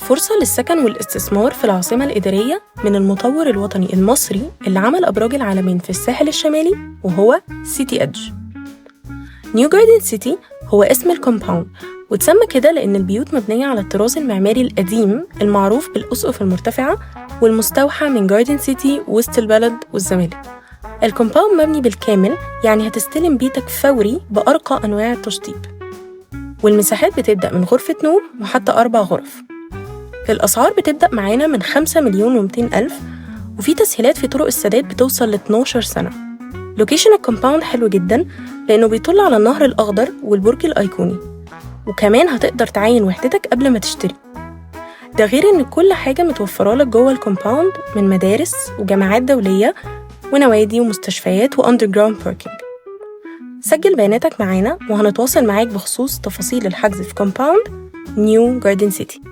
فرصة للسكن والاستثمار في العاصمة الإدارية من المطور الوطني المصري اللي عمل أبراج العلمين في الساحل الشمالي، وهو City Edge. New Garden City هو اسم ال compound، واتسمى كده لأن البيوت مبنية على الطراز المعماري القديم المعروف بالأسقف المرتفعة والمستوحى من Garden City، وسط البلد والزمالك. ال compound مبني بالكامل، يعني هتستلم بيتك فوري بأرقى أنواع التشطيب، والمساحات بتبدأ من غرفة نوم وحتى 4 غرف. الأسعار بتبدأ معانا من 5,200,000، وفي تسهيلات في طرق السداد بتوصل ل 12 سنة. location ال compound حلو جدا لأنه بيطل على النهر الأخضر والبرج الأيقوني، وكمان هتقدر تعاين وحدتك قبل ما تشتري. ده غير إن كل حاجة متوفرة لك جوه ال compound من مدارس وجامعات دولية ونوادي ومستشفيات و underground parking. سجل بياناتك معانا وهنتواصل معاك بخصوص تفاصيل الحجز في compound New Garden City.